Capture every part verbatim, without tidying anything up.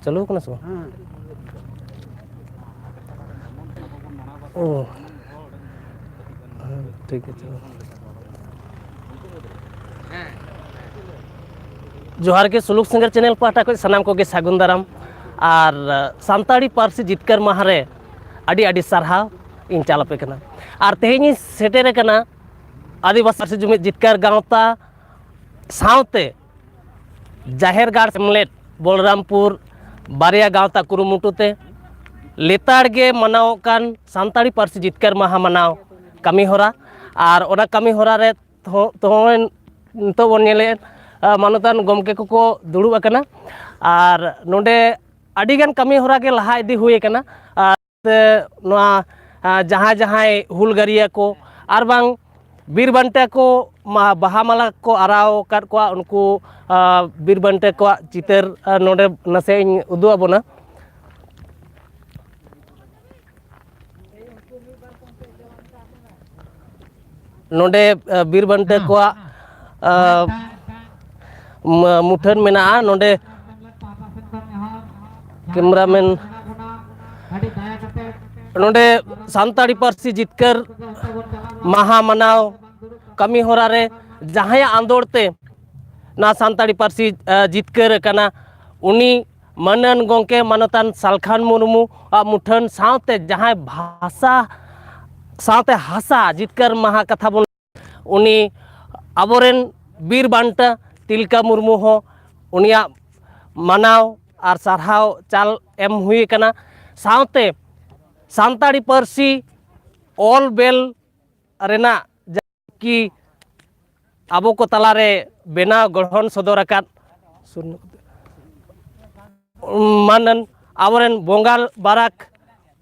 ᱪᱟᱹᱞᱩ ᱠᱟᱱᱟ ᱥᱮ ᱵᱟᱝ? ᱦᱮᱸ᱾ ᱚ᱾ ᱦᱮᱸ, ᱴᱷᱤᱠ ᱜᱮᱭᱟ, ᱪᱟᱹᱞᱩ᱾ ᱡᱚᱦᱟᱨ ᱜᱮ, ᱥᱩᱞᱩᱠ ᱥᱤᱝᱜᱟᱨ ᱪᱮᱱᱮᱞ ᱯᱟᱦᱴᱟ ᱠᱷᱚᱱ ᱥᱟᱱᱟᱢ ᱠᱚᱜᱮ ᱥᱟᱹᱜᱩᱱ ᱫᱟᱨᱟᱢ᱾ ᱟᱨ, ᱟ, ᱥᱟᱱᱛᱟᱲᱤ ᱯᱟᱹᱨᱥᱤ ᱡᱤᱛᱠᱟᱹᱨ ᱢᱟᱦᱟ ᱨᱮ ᱟᱹᱰᱤ ᱟᱹᱰᱤ ᱥᱟᱨᱦᱟᱣ ᱤᱧ ᱪᱟᱞ ᱟᱯᱮ ᱠᱟᱱᱟ᱾ ᱟᱨ ᱛᱮᱦᱮᱧ ᱤᱧ ᱥᱮᱴᱮᱨ ᱟᱠᱟᱱᱟ ᱟᱹᱫᱤᱵᱟᱹᱥᱤ ᱯᱟᱹᱨᱥᱤ ᱡᱩᱢᱤᱫ ᱡᱤᱛᱠᱟᱹᱨ ᱜᱟᱶᱛᱟ ᱥᱟᱶᱛᱮ ᱡᱟᱦᱮᱨ ᱜᱟᱲ ᱥᱮᱢᱞᱮᱫ ᱵᱚᱞᱨᱟᱢᱯᱩᱨ ᱵᱟᱨᱭᱟ ᱜᱟᱶᱛᱟ ᱠᱩᱨᱩᱢᱩᱴᱩ ᱛᱮ ᱞᱮᱛᱟᱲ ᱜᱮ ᱢᱟᱱᱟᱣᱚᱜ ᱠᱟᱱ ᱥᱟᱱᱛᱟᱲᱤ ᱯᱟᱹᱨᱥᱤ ᱡᱤᱛᱠᱟᱹᱨ ᱢᱟᱦᱟ ᱢᱟᱱᱟᱣ ᱠᱟᱹᱢᱤ ᱦᱚᱨᱟ᱾ ᱟᱨ ᱚᱱᱟ ᱠᱟᱹᱢᱤ ᱦᱚᱨᱟ ᱨᱮ ᱛᱚ-, ᱛᱚ-, ᱱᱤᱛᱚᱜ ᱵᱚᱱ ᱧᱮᱞᱮᱫ, ᱟ, ᱢᱟᱱᱚᱛᱟᱱ ᱜᱚᱢᱠᱮ ᱠᱚᱠᱚ ᱫᱩᱲᱩᱵ ᱟᱠᱟᱱᱟ᱾ ᱟᱨ ᱱᱚᱰᱮ ᱟᱹᱰᱤᱜᱟᱱ ᱠᱟᱹᱢᱤ ᱦᱚᱨᱟ ᱜᱮ ᱞᱟᱦᱟ ᱤᱫᱤ ᱦᱩᱭ ᱟᱠᱟᱱᱟ᱾ ᱟᱨ ᱱᱚᱣᱟ, ᱟ, ᱡᱟᱦᱟᱸᱭ ᱡᱟᱦᱟᱸᱭ ᱦᱩᱞᱜᱟᱹᱨᱤᱭᱟᱹ ᱠᱚ ᱟᱨ ᱵᱟᱝ ᱵᱤᱨ ᱵᱟᱱᱴᱟ ᱠᱚ ᱢᱟ-, ᱵᱟᱦᱟ ᱢᱟᱞᱟ ᱠᱚ ᱟᱨᱟᱣ ᱟᱠᱟᱫ ᱠᱚᱣᱟ, ᱩᱱᱠᱩ, ᱟ, ᱵᱤᱨ ᱵᱟᱱᱴᱟ ᱠᱚᱣᱟᱜ ᱪᱤᱛᱟᱹᱨ, ᱟ, ᱱᱚᱰᱮ ᱱᱟᱥᱮ ᱤᱧ ᱩᱫᱩᱜ ᱟᱵᱚᱱᱟ᱾ ᱱᱚᱰᱮ, ᱟ, ᱵᱤᱨ ᱵᱟᱱᱴᱟ ᱠᱚᱣᱟᱜ, ᱟ, ᱢ-, ᱢᱩᱴᱷᱟᱹᱱ ᱢᱮᱱᱟᱜᱼᱟ᱾ ᱱᱚᱰᱮ ᱠᱮᱢᱨᱟᱢᱮᱱ, ᱱᱚᱰᱮ ᱥᱟᱱᱛᱟᱲᱤ ᱯᱟᱹᱨᱥᱤ ᱡᱤᱛᱠᱟᱹᱨ ᱢᱟᱦᱟ ᱢᱟᱱᱟᱣ ᱠᱟᱹᱢᱤ ᱦᱚᱨᱟ ᱨᱮ ᱡᱟᱦᱟᱸᱭᱟᱜ ᱟᱸᱫᱳᱲ ᱛᱮ ᱱᱚᱣᱟ ᱥᱟᱱᱛᱟᱲᱤ ᱯᱟᱹᱨᱥᱤ, ᱟ, ᱡᱤᱛᱠᱟᱹᱨ ᱟᱠᱟᱱᱟ, ᱩᱱᱤ ᱢᱟᱹᱱᱟᱱ ᱜᱚᱢᱠᱮ ᱢᱟᱱᱚᱛᱟᱱ ᱥᱟᱞᱠᱷᱟᱱ ᱢᱩᱨᱢᱩ ᱟᱜ ᱢᱩᱴᱷᱟᱹᱱ ᱥᱟᱶᱛᱮ ᱡᱟᱦᱟᱸᱭ ᱵᱷᱟᱥᱟ ᱥᱟᱶᱛᱮ ᱦᱟᱥᱟ ᱡᱤᱛᱠᱟᱹᱨ ᱢᱟᱦᱟ ᱠᱟᱛᱷᱟ ᱵᱚᱱ, ᱩᱱᱤ ᱟᱵᱚᱨᱮᱱ ᱵᱤᱨ ᱵᱟᱱᱴᱟ ᱛᱤᱞᱠᱟᱹ ᱢᱩᱨᱢᱩ ᱦᱚᱸ ᱩᱱᱤᱭᱟᱜ ᱢᱟᱱᱟᱣ ᱟᱨ ᱥᱟᱨᱦᱟᱣ ᱪᱟᱞ ᱮᱢ ᱦᱩᱭ ᱟᱠᱟᱱᱟ᱾ ᱥᱟᱶᱛᱮ ᱥᱟᱱᱛᱟᱲᱤ ᱯᱟᱹᱨᱥᱤ ᱚᱞ ᱵᱮᱞ ᱨᱮᱱᱟᱜ ᱡᱟᱦᱟᱸ ᱠᱤ ᱟᱵᱚ ᱠᱚ ᱛᱟᱞᱟᱨᱮ ᱵᱮᱱᱟᱣ ᱜᱚᱲᱦᱚᱱ ᱥᱚᱫᱚᱨ ᱟᱠᱟᱫ ᱢᱟᱹᱱᱟᱱ ᱟᱵᱚᱨᱮᱱ ᱵᱚᱸᱜᱟ ᱵᱟᱨᱟᱠ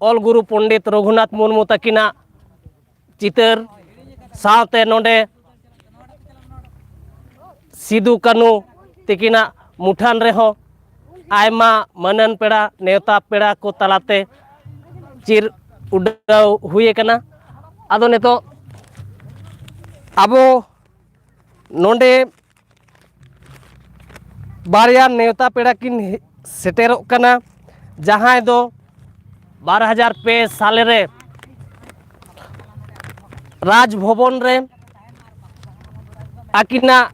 ᱚᱞ ᱜᱩᱨᱩ ᱯᱚᱱᱰᱤᱛ ᱨᱚᱜᱷᱩᱱᱟᱛᱷ ᱢᱩᱨᱢᱩ ᱛᱟᱹᱠᱤᱱᱟᱜ ᱪᱤᱛᱟᱹᱨ ᱥᱟᱶᱛᱮ ᱱᱚᱰᱮ ᱥᱤᱫᱩ ᱠᱟᱹᱱᱩ ᱛᱤᱠᱤᱱᱟᱜ ᱢᱩᱴᱷᱟᱹᱱ ᱨᱮᱦᱚᱸ ᱟᱭᱢᱟ ᱢᱟᱹᱱᱟᱱ ᱯᱮᱲᱟ, ᱱᱮᱣᱛᱟ ᱯᱮᱲᱟ ᱠᱚ ᱛᱟᱞᱟᱛᱮ ᱪᱤᱨ ᱩᱰᱟᱹᱣ ᱦᱩᱭ ᱟᱠᱟᱱᱟ᱾ ᱟᱫᱚ ᱱᱤᱛᱚᱜ ᱟᱵᱚ ᱱᱚᱰᱮ ᱵᱟᱨᱭᱟ ᱱᱮᱣᱛᱟ ᱯᱮᱲᱟ ᱠᱤᱱ ᱦᱮ-, ᱥᱮᱴᱮᱨᱚᱜ ᱠᱟᱱᱟ, ᱡᱟᱦᱟᱸᱭ ᱫᱚ ᱵᱟᱨ ᱦᱟᱡᱟᱨ ᱯᱮ ᱥᱟᱞᱮ ᱨᱮ ᱨᱟᱡᱽ ᱵᱷᱚᱵᱚᱱ ᱨᱮ ᱟᱹᱠᱤᱱᱟᱜ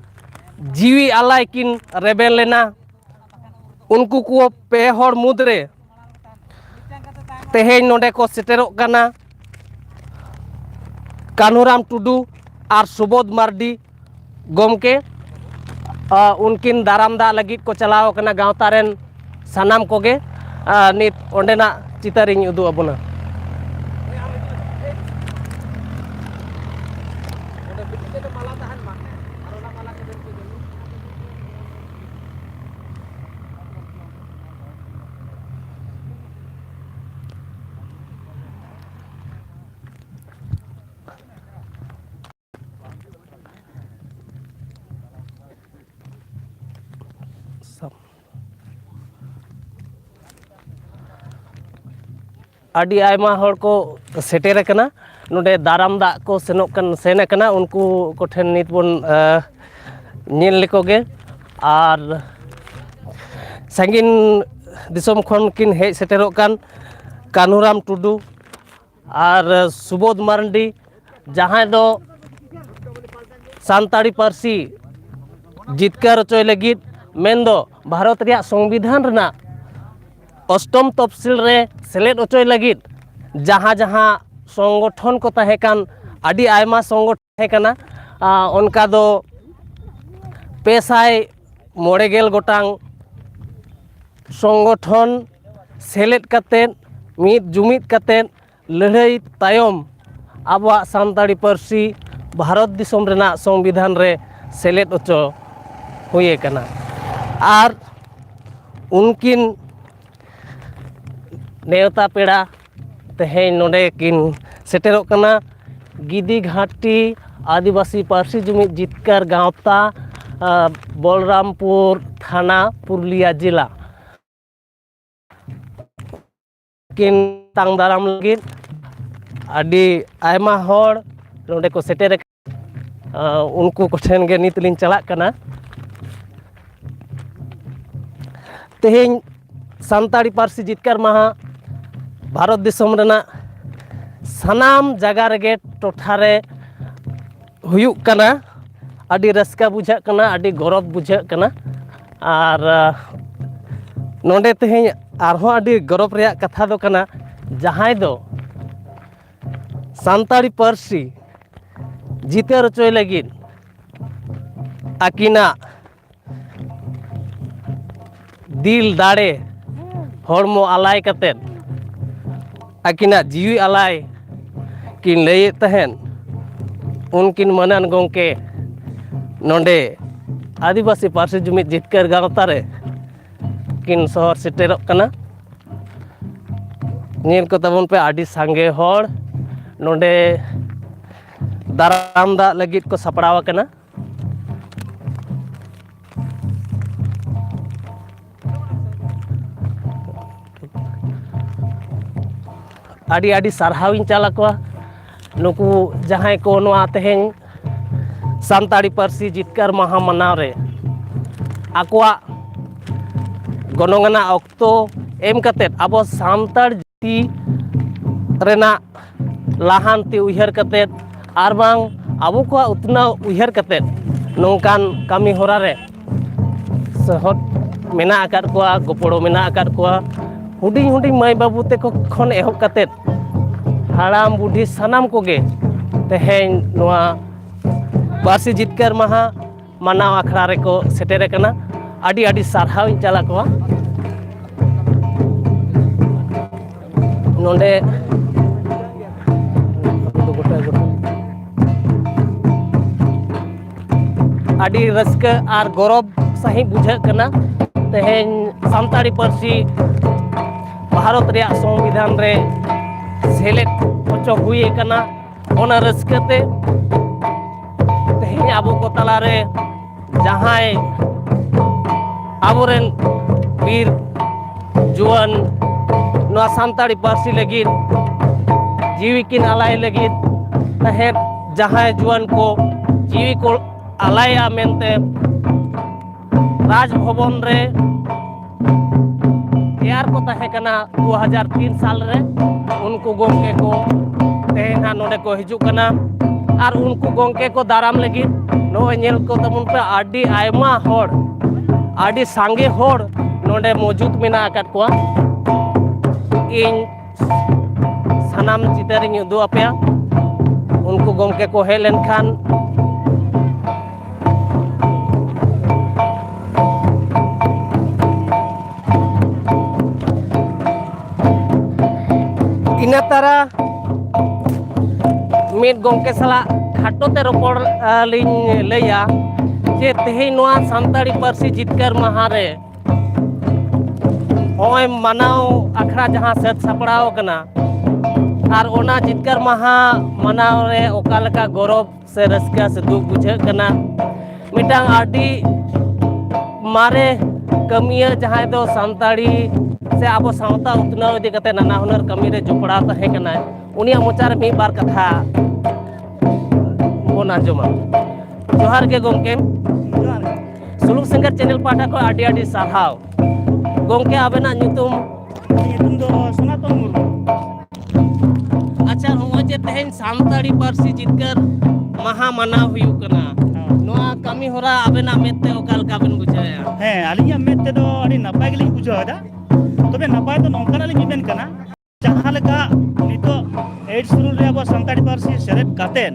ᱡᱤᱣᱤ ᱟᱞᱟᱭ ᱠᱤᱱ ᱨᱮᱵᱮᱱ ᱞᱮᱱᱟ᱾ ᱩᱱᱠᱩ ᱠᱚ ᱯᱮ ᱦᱚᱲ ᱢᱩᱫᱽᱨᱮ ᱛᱮᱦᱮᱧ ᱱᱚᱰᱮ ᱠᱚ ᱥᱮᱴᱮᱨᱚᱜ ᱠᱟᱱᱟ ᱠᱟᱹᱱᱦᱩᱨᱟᱢ ᱴᱩᱰᱩ ᱟᱨ ᱥᱩᱵᱳᱫᱷ ᱢᱟᱨᱰᱤ ᱜᱚᱢᱠᱮ᱾ ᱟ, ᱩᱱᱠᱤᱱ ᱫᱟᱨᱟᱢ ᱫᱟᱜ ᱞᱟᱹᱜᱤᱫ ᱠᱚ ᱪᱟᱞᱟᱣ ᱠᱟᱱᱟ ᱜᱟᱶᱛᱟ ᱨᱮᱱ ᱥᱟᱱᱟᱢ ᱠᱚᱜᱮ᱾ ᱟ, ᱱᱤᱛ ᱚᱸᱰᱮᱱᱟᱜ ᱪᱤᱛᱟᱹᱨ ᱤᱧ ᱩᱫᱩᱜ ᱟᱵᱚᱱᱟ᱾ ᱟᱹᱰᱤ ᱟᱭᱢᱟ ᱦᱚᱲ ᱠᱚ ᱥᱮᱴᱮᱨ ᱟᱠᱟᱱᱟ᱾ ᱱᱚᱰᱮ ᱫᱟᱨᱟᱢ ᱫᱟᱜ ᱠᱚ ᱥᱮᱱᱚᱜ ᱠᱟᱱ, ᱥᱮᱱ ᱟᱠᱟᱱᱟ᱾ ᱩᱱᱠᱩ ᱠᱚᱴᱷᱮᱱ ᱱᱤᱛ ᱵᱚᱱ, ᱟ, ᱧᱮᱞ ᱞᱮᱠᱚ ᱜᱮ᱾ ᱟᱨ ᱥᱟᱺᱜᱤᱧ ᱫᱤᱥᱚᱢ ᱠᱷᱚᱱ ᱠᱤᱱ ᱦᱮᱡ ᱥᱮᱴᱮᱨᱚᱜ ᱠᱟᱱ ᱠᱟᱹᱱᱦᱩᱨᱟᱢ ᱴᱩᱰᱩ ᱟᱨ ᱥᱩᱵᱳᱫᱷ ᱢᱟᱨᱰᱤ, ᱡᱟᱦᱟᱸᱭ ᱫᱚ ᱥᱟᱱᱛᱟᱲᱤ ᱯᱟᱹᱨᱥᱤ ᱡᱤᱛᱠᱟᱹᱨ ᱦᱚᱪᱚᱭ ᱞᱟᱹᱜᱤᱫ, ᱢᱮᱱᱫᱚ ᱵᱷᱟᱨᱚᱛ ᱨᱮᱭᱟᱜ ᱥᱚᱝᱵᱤᱫᱷᱟᱱ ᱨᱮᱱᱟᱜ ᱚᱥᱴᱚᱢ ᱛᱚᱯᱥᱤᱞ ᱨᱮ ᱥᱮᱞᱮᱫ ᱦᱚᱪᱚᱭ ᱞᱟᱹᱜᱤᱫ ᱡᱟᱦᱟᱸ ᱡᱟᱦᱟᱸ ᱥᱚᱝᱜᱚᱴᱷᱚᱱ ᱠᱚ ᱛᱟᱦᱮᱸ ᱠᱟᱱ, ᱟᱹᱰᱤ ᱟᱭᱢᱟ ᱥᱚᱝᱜᱚᱴᱷᱚᱱ ᱛᱟᱦᱮᱸ ᱠᱟᱱᱟ, ᱟ, ᱚᱱᱠᱟ ᱫᱚ ᱯᱮ ᱥᱟᱭ ᱢᱚᱬᱮ ᱜᱮᱞ ᱜᱚᱴᱟᱝ ᱥᱚᱝᱜᱚᱴᱷᱚᱱ ᱥᱮᱞᱮᱫ ᱠᱟᱛᱮᱫ, ᱢᱤᱫ ᱡᱩᱢᱤᱫ ᱠᱟᱛᱮᱫ ᱞᱟᱹᱲᱦᱟᱹᱭ ᱛᱟᱭᱚᱢ ᱟᱵᱚᱣᱟᱜ ᱥᱟᱱᱛᱟᱲᱤ ᱯᱟᱹᱨᱥᱤ ᱵᱷᱟᱨᱚᱛ ᱫᱤᱥᱚᱢ ᱨᱮᱱᱟᱜ ᱥᱚᱝᱵᱤᱫᱷᱟᱱ ᱨᱮ ᱥᱮᱞᱮᱫ ᱦᱚᱪᱚ ᱦᱩᱭ ᱟᱠᱟᱱᱟ᱾ ᱟᱨ ᱩᱱᱠᱤᱱ ᱱᱮᱣᱛᱟ ᱯᱮᱲᱟ ᱛᱮᱦᱮᱧ ᱱᱚᱰᱮ ᱠᱤᱱ ᱥᱮᱴᱮᱨᱚᱜ ᱠᱟᱱᱟ᱾ ᱜᱤᱫᱤ ᱜᱷᱟᱴᱤ ᱟᱹᱫᱤᱵᱟᱹᱥᱤ ᱯᱟᱹᱨᱥᱤ ᱡᱩᱢᱤᱫ ᱡᱤᱛᱠᱟᱹᱨ ᱜᱟᱶᱛᱟ, ᱟ, ᱵᱚᱞᱨᱟᱢᱯᱩᱨ ᱛᱷᱟᱱᱟ, ᱯᱩᱨᱩᱞᱤᱭᱟ ᱡᱮᱞᱟ᱾ ᱠᱤᱱ ᱛᱟᱝ ᱫᱟᱨᱟᱢ ᱞᱟᱹᱜᱤᱫ ᱟᱹᱰᱤ ᱟᱭᱢᱟ ᱦᱚᱲ ᱱᱚᱰᱮ ᱠᱚ ᱥᱮᱴᱮᱨ ᱟᱠᱟᱱᱟ᱾ ᱟ, ᱩᱱᱠᱩ ᱠᱚᱴᱷᱮᱱ ᱜᱮ ᱱᱤᱛ ᱞᱤᱧ ᱪᱟᱞᱟᱜ ᱠᱟᱱᱟ᱾ ᱛᱮᱦᱮᱧ ᱥᱟᱱᱛᱟᱲᱤ ᱯᱟᱹᱨᱥᱤ ᱡᱤᱛᱠᱟᱹᱨ ᱢᱟᱦᱟ ᱵᱷᱟᱨᱚᱛ ᱫᱤᱥᱚᱢ ᱨᱮᱱᱟᱜ ᱥᱟᱱᱟᱢ ᱡᱟᱭᱜᱟ ᱨᱮᱜᱮ, ᱴᱚᱴᱷᱟ ᱨᱮ ᱦᱩᱭᱩᱜ ᱠᱟᱱᱟ᱾ ᱟᱹᱰᱤ ᱨᱟᱹᱥᱠᱟᱹ ᱵᱩᱡᱷᱟᱹᱜ ᱠᱟᱱᱟ, ᱟᱹᱰᱤ ᱜᱚᱨᱚᱵᱽ ᱵᱩᱡᱷᱟᱹᱜ ᱠᱟᱱᱟ᱾ ᱟᱨ, ᱟᱸ, ᱱᱚᱰᱮ ᱛᱮᱦᱮᱧ ᱟᱨᱦᱚᱸ ᱟᱹᱰᱤ ᱜᱚᱨᱚᱵᱽ ᱨᱮᱭᱟᱜ ᱠᱟᱛᱷᱟ ᱫᱚ ᱠᱟᱱᱟ, ᱡᱟᱦᱟᱸᱭ ᱫᱚ ᱥᱟᱱᱛᱟᱲᱤ ᱯᱟᱹᱨᱥᱤ ᱡᱤᱛᱟᱹᱨ ᱦᱚᱪᱚᱭ ᱞᱟᱹᱜᱤᱫ ᱟᱹᱠᱤᱱᱟᱜ ᱫᱤᱞ ᱫᱟᱲᱮ, ᱦᱚᱲᱢᱚ ᱟᱞᱟᱭ ᱠᱟᱛᱮᱫ, ᱟᱹᱠᱤᱱᱟᱜ ᱡᱤᱣᱤ ᱟᱞᱟᱭ ᱠᱤᱱ ᱞᱟᱹᱭᱮᱫ ᱛᱟᱦᱮᱸᱫ, ᱩᱱᱠᱤᱱ ᱢᱟᱹᱱᱟᱱ ᱜᱚᱢᱠᱮ ᱱᱚᱰᱮ ᱟᱹᱫᱤᱵᱟᱹᱥᱤ ᱯᱟᱹᱨᱥᱤ ᱡᱩᱢᱤᱫ ᱡᱤᱛᱠᱟᱹᱨ ᱜᱟᱶᱛᱟ ᱨᱮ ᱠᱤᱱ ᱥᱚᱦᱚᱨ ᱥᱮᱴᱮᱨᱚᱜ ᱠᱟᱱᱟ᱾ ᱧᱮᱞ ᱠᱚ ᱛᱟᱵᱚᱱ ᱯᱮ, ᱟᱹᱰᱤ ᱥᱟᱸᱜᱮ ᱦᱚᱲ ᱱᱚᱰᱮ ᱫᱟᱨᱟᱢ ᱫᱟᱜ ᱞᱟᱹᱜᱤᱫ ᱠᱚ ᱥᱟᱯᱲᱟᱣ ᱟᱠᱟᱱᱟ᱾ ᱟᱹᱰᱤ ᱟᱹᱰᱤ ᱥᱟᱨᱦᱟᱣ ᱤᱧ ᱪᱟᱞ ᱟᱠᱚᱣᱟ, ᱱᱩᱠᱩ ᱡᱟᱦᱟᱸᱭ ᱠᱚ ᱱᱚᱣᱟ ᱛᱮᱦᱮᱧ ᱥᱟᱱᱛᱟᱲᱤ ᱯᱟᱹᱨᱥᱤ ᱡᱤᱛᱠᱟᱹᱨ ᱢᱟᱦᱟ ᱢᱟᱱᱟᱣ ᱨᱮ ᱟᱠᱚᱣᱟᱜ ᱜᱚᱱᱚᱝ ᱟᱱᱟᱜ ᱚᱠᱛᱚ ᱮᱢ ᱠᱟᱛᱮᱫ ᱟᱵᱚ ᱥᱟᱱᱛᱟᱲ ᱡᱟᱹᱛᱤ ᱨᱮᱱᱟᱜ ᱞᱟᱦᱟᱱᱛᱤ ᱩᱭᱦᱟᱹᱨ ᱠᱟᱛᱮᱫ ᱟᱨ ᱵᱟᱝ ᱟᱵᱚ ᱠᱚᱣᱟᱜ ᱩᱛᱱᱟᱹᱣ ᱩᱭᱦᱟᱹᱨ ᱠᱟᱛᱮᱫ ᱱᱚᱝᱠᱟᱱ ᱠᱟᱹᱢᱤ ᱦᱚᱨᱟ ᱨᱮ ᱥᱚᱦᱚᱫ ᱢᱮᱱᱟᱜ ᱟᱠᱟᱫ ᱠᱚᱣᱟ, ᱜᱚᱯᱚᱲᱚ ᱢᱮᱱᱟᱜ ᱟᱠᱟᱫ ᱠᱚᱣᱟ᱾ ᱦᱩᱰᱤᱧ ᱦᱩᱰᱤᱧ ᱢᱟᱹᱭ ᱵᱟᱹᱵᱩ ᱛᱟᱠᱚ ᱠᱷᱚᱱ ᱮᱦᱚᱵ ᱠᱟᱛᱮᱫ ᱦᱟᱲᱟᱢ ᱵᱩᱰᱷᱤ ᱥᱟᱱᱟᱢ ᱠᱚᱜᱮ ᱛᱮᱦᱮᱧ ᱱᱚᱣᱟ ᱯᱟᱹᱨᱥᱤ ᱡᱤᱛᱠᱟᱹᱨ ᱢᱟᱦᱟ ᱢᱟᱱᱟᱣ ᱟᱠᱷᱲᱟ ᱨᱮᱠᱚ ᱥᱮᱴᱮᱨ ᱟᱠᱟᱱᱟ᱾ ᱟᱹᱰᱤ ᱟᱹᱰᱤ ᱥᱟᱨᱦᱟᱣ ᱤᱧ ᱪᱟᱞ ᱟᱠᱚᱣᱟ᱾ ᱱᱚᱰᱮ ᱟᱹᱰᱤ ᱨᱟᱹᱥᱠᱟᱹ ᱟᱨ ᱜᱚᱨᱚᱵᱽ ᱥᱟᱺᱦᱤᱡ ᱵᱩᱡᱷᱟᱹᱜ ᱠᱟᱱᱟ, ᱛᱮᱦᱮᱧ ᱥᱟᱱᱛᱟᱲᱤ ᱯᱟᱹᱨᱥᱤ ᱵᱷᱟᱨᱚᱛ ᱨᱮᱭᱟᱜ ᱥᱚᱝᱵᱤᱫᱷᱟᱱ ᱨᱮ ᱥᱮᱞᱮᱫ ᱦᱚᱪᱚ ᱦᱩᱭ ᱟᱠᱟᱱᱟ᱾ ᱚᱱᱟ ᱨᱟᱹᱥᱠᱟᱹ ᱛᱮ ᱛᱮᱦᱮᱧ ᱟᱵᱚ ᱠᱚ ᱛᱟᱞᱟᱨᱮ ᱡᱟᱦᱟᱸᱭ ᱟᱵᱚᱨᱮᱱ ᱵᱤᱨ ᱡᱩᱣᱟᱹᱱ ᱱᱚᱣᱟ ᱥᱟᱱᱛᱟᱲᱤ ᱯᱟᱹᱨᱥᱤ ᱞᱟᱹᱜᱤᱫ ᱡᱤᱣᱤ ᱠᱤᱱ ᱟᱞᱟᱭ ᱞᱟᱹᱜᱤᱫ ᱛᱟᱦᱮᱸᱫ, ᱡᱟᱦᱟᱸᱭ ᱡᱩᱣᱟᱹᱱ ᱠᱚ ᱡᱤᱣᱤ ᱠᱚ ᱟᱞᱟᱭᱟ ᱢᱮᱱᱛᱮ ᱨᱟᱡᱽ ᱵᱷᱚᱵᱚᱱ ᱨᱮ ᱟᱨ ᱠᱚ ᱛᱟᱦᱮᱸ ᱠᱟᱱᱟ ᱫᱩ ᱦᱟᱡᱟᱨ ᱛᱤᱱ ᱥᱟᱞ ᱨᱮ᱾ ᱩᱱᱠᱩ ᱜᱚᱢᱠᱮ ᱠᱚ ᱛᱮᱦᱮᱧ ᱦᱟᱸᱜ ᱱᱚᱰᱮ ᱠᱚ ᱦᱤᱡᱩᱜ ᱠᱟᱱᱟ᱾ ᱟᱨ ᱩᱱᱠᱩ ᱜᱚᱢᱠᱮ ᱠᱚ ᱫᱟᱨᱟᱢ ᱞᱟᱹᱜᱤᱫ ᱱᱚᱜᱼᱚᱭ ᱧᱮᱞ ᱠᱚ ᱛᱟᱵᱚᱱ ᱯᱮ, ᱟᱹᱰᱤ ᱟᱭᱢᱟ ᱦᱚᱲ, ᱟᱹᱰᱤ ᱥᱟᱸᱜᱮ ᱦᱚᱲ ᱱᱚᱰᱮ ᱢᱚᱡᱩᱫ ᱢᱮᱱᱟᱜ ᱟᱠᱟᱫ ᱠᱚᱣᱟ᱾ ᱤᱧ ᱥᱟᱱᱟᱢ ᱪᱤᱛᱟᱹᱨᱤᱧ ᱩᱫᱩᱜ ᱟᱯᱮᱭᱟ᱾ ᱩᱱᱠᱩ ᱜᱚᱢᱠᱮ ᱠᱚ ᱦᱮᱡ ᱞᱮᱱᱠᱷᱟᱱ ᱤᱱᱟᱹ ᱛᱟᱨᱟ ᱢᱤᱫ ᱜᱚᱢᱠᱮ ᱥᱟᱞᱟᱜ ᱠᱷᱟᱴᱚ ᱛᱮ ᱨᱚᱯᱚᱲ, ᱟ, ᱞᱤᱧ ᱞᱟᱹᱭᱟ ᱡᱮ ᱛᱮᱦᱮᱧ ᱱᱚᱣᱟ ᱥᱟᱱᱛᱟᱲᱤ ᱯᱟᱹᱨᱥᱤ ᱡᱤᱛᱠᱟᱹᱨ ᱢᱟᱦᱟ ᱨᱮ ᱱᱚᱜᱼᱚᱭ ᱢᱟᱱᱟᱣ ᱟᱠᱷᱲᱟ ᱡᱟᱦᱟᱸ ᱥᱟᱹᱛ ᱥᱟᱯᱲᱟᱣ ᱠᱟᱱᱟ, ᱟᱨ ᱚᱱᱟ ᱡᱤᱛᱠᱟᱹᱨ ᱢᱟᱦᱟ ᱢᱟᱱᱟᱣ ᱨᱮ ᱚᱠᱟ ᱞᱮᱠᱟ ᱜᱚᱨᱚᱵᱽ ᱥᱮ ᱨᱟᱹᱥᱠᱟᱹ ᱥᱮ ᱫᱩᱠ ᱵᱩᱡᱷᱟᱹᱜ ᱠᱟᱱᱟ? ᱢᱤᱫᱴᱟᱝ ᱟᱹᱰᱤ ᱢᱟᱨᱮ ᱠᱟᱹᱢᱤᱭᱟᱹ, ᱡᱟᱦᱟᱸᱭ ᱫᱚ ᱥᱟᱱᱛᱟᱲᱤ ᱥᱮ ᱟᱵᱚ ᱥᱟᱶᱛᱟ ᱩᱛᱱᱟᱹᱣ ᱤᱫᱤ ᱠᱟᱛᱮ ᱱᱟᱱᱟ ᱦᱩᱱᱟᱹᱨ ᱠᱟᱹᱢᱤ ᱨᱮ ᱡᱚᱯᱲᱟᱣ ᱛᱟᱦᱮᱸ ᱠᱟᱱᱟᱭ, ᱩᱱᱤᱭᱟᱜ ᱢᱚᱪᱟ ᱨᱮ ᱢᱤᱫ ᱵᱟᱨ ᱠᱟᱛᱷᱟ ᱵᱚᱱ ᱟᱸᱡᱚᱢᱟ᱾ ᱡᱚᱦᱟᱨ ᱜᱮ ᱜᱚᱢᱠᱮ᱾ ᱡᱚᱦᱟᱨ ᱜᱮ᱾ ᱥᱩᱞᱩᱠ ᱥᱤᱝᱜᱟᱨ ᱪᱮᱱᱮᱞ ᱯᱟᱦᱴᱟ ᱠᱷᱚᱱ ᱟᱹᱰᱤ ᱟᱹᱰᱤ ᱥᱟᱨᱦᱟᱣ᱾ ᱜᱚᱢᱠᱮ, ᱟᱵᱮᱱᱟᱜ ᱧᱩᱛᱩᱢ? ᱤᱧᱟᱹᱜ ᱧᱩᱛᱩᱢ ᱫᱚ ᱥᱚᱱᱟᱛᱚᱱ ᱢᱩᱨᱢᱩ᱾ ᱟᱪᱪᱷᱟ, ᱱᱚᱜᱼᱚᱭ ᱡᱮ ᱛᱮᱦᱮᱧ ᱥᱟᱱᱛᱟᱲᱤ ᱯᱟᱹᱨᱥᱤ ᱡᱤᱛᱠᱟᱹᱨ ᱢᱟᱦᱟ ᱢᱟᱱᱟᱣ ᱦᱩᱭᱩᱜ ᱠᱟᱱᱟ, ᱦᱮᱸ᱾ ᱱᱚᱣᱟ ᱠᱟᱹᱢᱤ ᱦᱚᱨᱟ ᱟᱵᱮᱱᱟᱜ ᱢᱮᱫ ᱛᱮ ᱚᱠᱟ ᱞᱮᱠᱟ ᱵᱮᱱ ᱵᱩᱡᱷᱟᱹᱣᱮᱫᱼᱟ? ᱦᱮᱸ, ᱟᱹᱞᱤᱧᱟᱜ ᱢᱮᱫ ᱛᱮᱫᱚ ᱟᱹᱰᱤ ᱱᱟᱯᱟᱭ ᱜᱮᱞᱤᱧ ᱵᱩᱡᱷᱟᱹᱣ ᱮᱫᱟ᱾ ᱛᱚᱵᱮ ᱱᱟᱯᱟᱭ ᱫᱚ ᱱᱚᱝᱠᱟᱱᱟᱜ ᱞᱤᱧ ᱢᱮᱢᱮᱱ ᱠᱟᱱᱟ, ᱡᱟᱦᱟᱸ ᱞᱮᱠᱟ ᱱᱤᱛᱚᱜ ᱮᱭᱤᱴ ᱥᱤᱰᱩᱞ ᱨᱮ ᱟᱵᱚ ᱥᱟᱱᱛᱟᱲᱤ ᱯᱟᱹᱨᱥᱤ ᱥᱮᱞᱮᱫ ᱠᱟᱛᱮᱫ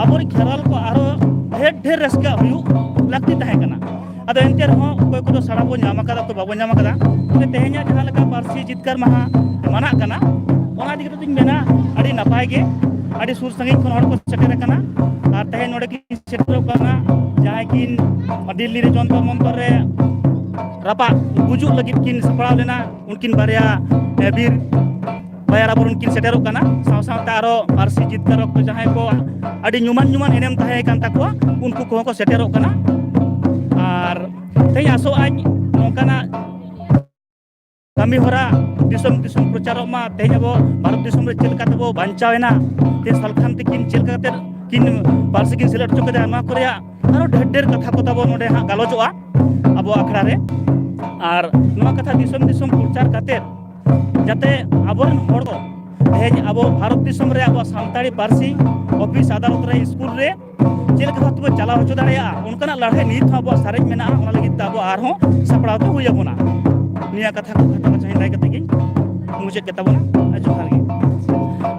ᱟᱵᱚᱨᱮᱱ ᱠᱷᱮᱨᱣᱟᱞ ᱠᱚ ᱟᱨᱚ ᱰᱷᱮᱨ ᱰᱷᱮᱨ ᱨᱟᱹᱥᱠᱟᱹ ᱦᱩᱭᱩᱜ ᱞᱟᱹᱠᱛᱤ ᱛᱟᱦᱮᱸ ᱠᱟᱱᱟ᱾ ᱟᱫᱚ ᱮᱱᱛᱮ ᱨᱮᱦᱚᱸ ᱚᱠᱚᱭ ᱠᱚᱫᱚ ᱥᱟᱲᱟ ᱵᱚᱱ ᱧᱟᱢ ᱟᱠᱟᱫᱟ, ᱚᱠᱚᱭ ᱵᱟᱵᱚᱱ ᱧᱟᱢ ᱟᱠᱟᱫᱟ᱾ ᱛᱚᱵᱮ ᱛᱮᱦᱮᱧᱟᱜ ᱡᱟᱦᱟᱸ ᱞᱮᱠᱟ ᱯᱟᱹᱨᱥᱤ ᱡᱤᱛᱠᱟᱹᱨ ᱢᱟᱦᱟ ᱢᱟᱱᱟᱜ ᱠᱟᱱᱟ, ᱚᱱᱟ ᱤᱫᱤ ᱠᱟᱛᱮ ᱫᱚᱧ ᱢᱮᱱᱟ ᱟᱹᱰᱤ ᱱᱟᱯᱟᱭ ᱜᱮ, ᱟᱹᱰᱤ ᱥᱩᱨ ᱥᱟᱺᱜᱤᱧ ᱠᱷᱚᱱ ᱦᱚᱲ ᱠᱚ ᱥᱮᱴᱮᱨ ᱟᱠᱟᱱᱟ᱾ ᱟᱨ ᱛᱮᱦᱮᱧ ᱱᱚᱰᱮ ᱠᱤᱱ ᱥᱮᱴᱮᱨᱚᱜ ᱠᱟᱱᱟ ᱡᱟᱦᱟᱸᱭ ᱠᱤᱱ ᱫᱤᱞᱞᱤ ᱨᱮ ᱡᱚᱱᱛᱚᱨ ᱢᱚᱱᱛᱚᱨ ᱨᱮ ᱨᱟᱯᱟᱜ ᱜᱩᱡᱩᱜ ᱞᱟᱹᱜᱤᱫ ᱠᱤᱱ ᱥᱟᱯᱲᱟᱣ ᱞᱮᱱᱟ, ᱩᱱᱠᱤᱱ ᱵᱟᱨᱭᱟ, ᱮ, ᱵᱤᱨ ᱵᱟᱭᱟᱨ ᱟᱵᱚᱨᱮᱱ ᱠᱤᱱ ᱥᱮᱴᱮᱨᱚᱜ ᱠᱟᱱᱟ᱾ ᱥᱟᱶ ᱥᱟᱶᱛᱮ ᱟᱨᱚ ᱯᱟᱹᱨᱥᱤ ᱡᱤᱛᱠᱟᱹᱨ ᱚᱠᱛᱚ ᱡᱟᱦᱟᱸᱭ ᱠᱚ ᱟᱹᱰᱤ ᱧᱩᱢᱟᱱ ᱧᱩᱢᱟᱱ ᱮᱱᱮᱢ ᱛᱟᱦᱮᱸ ᱠᱟᱱ ᱛᱟᱠᱚᱣᱟ, ᱩᱱᱠᱩ ᱠᱚᱦᱚᱸ ᱠᱚ ᱥᱮᱴᱮᱨᱚᱜ ᱠᱟᱱᱟ᱾ ᱟᱨ ᱛᱮᱦᱮᱧ ᱟᱥᱚᱜ ᱟᱹᱧ ᱱᱚᱝᱠᱟᱱᱟᱜ ᱠᱟᱹᱢᱤ ᱦᱚᱨᱟ ᱫᱤᱥᱚᱢ ᱫᱤᱥᱚᱢ ᱯᱨᱚᱪᱟᱨᱚᱜ ᱢᱟ᱾ ᱛᱮᱦᱮᱧ ᱟᱵᱚ ᱵᱷᱟᱨᱚᱛ ᱫᱤᱥᱚᱢ ᱨᱮ ᱪᱮᱫ ᱞᱮᱠᱟ ᱛᱮᱵᱚ ᱵᱟᱧᱪᱟᱣ ᱮᱱᱟ, ᱛᱮ ᱥᱟᱞᱠᱷᱟᱱ ᱛᱤᱠᱤᱱ ᱪᱮᱫ ᱞᱮᱠᱟ ᱠᱟᱛᱮ ᱠᱤᱱ ᱯᱟᱹᱨᱥᱤ ᱠᱤᱱ ᱥᱮᱞᱮᱫ ᱦᱚᱪᱚ ᱠᱮᱫᱟ, ᱱᱚᱣᱟ ᱠᱚ ᱨᱮᱭᱟᱜ ᱟᱨᱚ ᱰᱷᱮᱨ ᱰᱷᱮᱨ ᱠᱟᱛᱷᱟ ᱠᱚ ᱛᱟᱵᱚ ᱱᱚᱰᱮ ᱦᱟᱸᱜ ᱜᱟᱞᱚᱪᱚᱜᱼᱟ ᱟᱵᱚ ᱟᱠᱷᱲᱟ ᱨᱮ᱾ ᱟᱨ ᱱᱚᱣᱟ ᱠᱟᱛᱷᱟ ᱫᱤᱥᱚᱢ ᱫᱤᱥᱚᱢ ᱯᱨᱚᱪᱟᱨ ᱠᱟᱛᱮᱫ, ᱡᱟᱛᱮ ᱟᱵᱚᱨᱮᱱ ᱦᱚᱲ ᱫᱚ ᱛᱮᱦᱮᱧ ᱟᱵᱚ ᱵᱷᱟᱨᱚᱛ ᱫᱤᱥᱚᱢ ᱨᱮ ᱟᱵᱚᱣᱟᱜ ᱥᱟᱱᱛᱟᱲᱤ ᱯᱟᱹᱨᱥᱤ ᱚᱯᱷᱤᱥ, ᱟᱫᱟᱞᱚᱛ ᱨᱮ, ᱥᱠᱩᱞ ᱨᱮ ᱪᱮᱫ ᱞᱮᱠᱟ ᱵᱷᱟᱵ ᱛᱮᱵᱚ ᱪᱟᱞᱟᱣ ᱦᱚᱪᱚ ᱫᱟᱲᱮᱭᱟᱜᱼᱟ, ᱚᱱᱠᱟᱱᱟᱜ ᱞᱟᱹᱲᱦᱟᱹᱭ ᱱᱤᱛ ᱦᱚᱸ ᱟᱵᱚᱣᱟᱜ ᱥᱟᱨᱮᱡ ᱢᱮᱱᱟᱜᱼᱟ᱾ ᱚᱱᱟ ᱞᱟᱹᱜᱤᱫ ᱛᱮ ᱟᱵᱚ ᱟᱨᱦᱚᱸ ᱥᱟᱯᱲᱟᱣ ᱛᱮ ᱦᱩᱭ ᱟᱵᱚᱱᱟ᱾ ᱱᱤᱭᱟᱹ ᱠᱟᱛᱷᱟ ᱠᱚ ᱠᱷᱟᱴᱚ ᱢᱟᱪᱷᱟ ᱞᱟᱹᱭ ᱠᱟᱛᱮ ᱜᱤᱧ ᱢᱩᱪᱟᱹᱫ ᱠᱮᱫ ᱛᱟᱵᱚᱱᱟ᱾ ᱟᱨ ᱡᱚᱦᱟᱨ ᱜᱮ᱾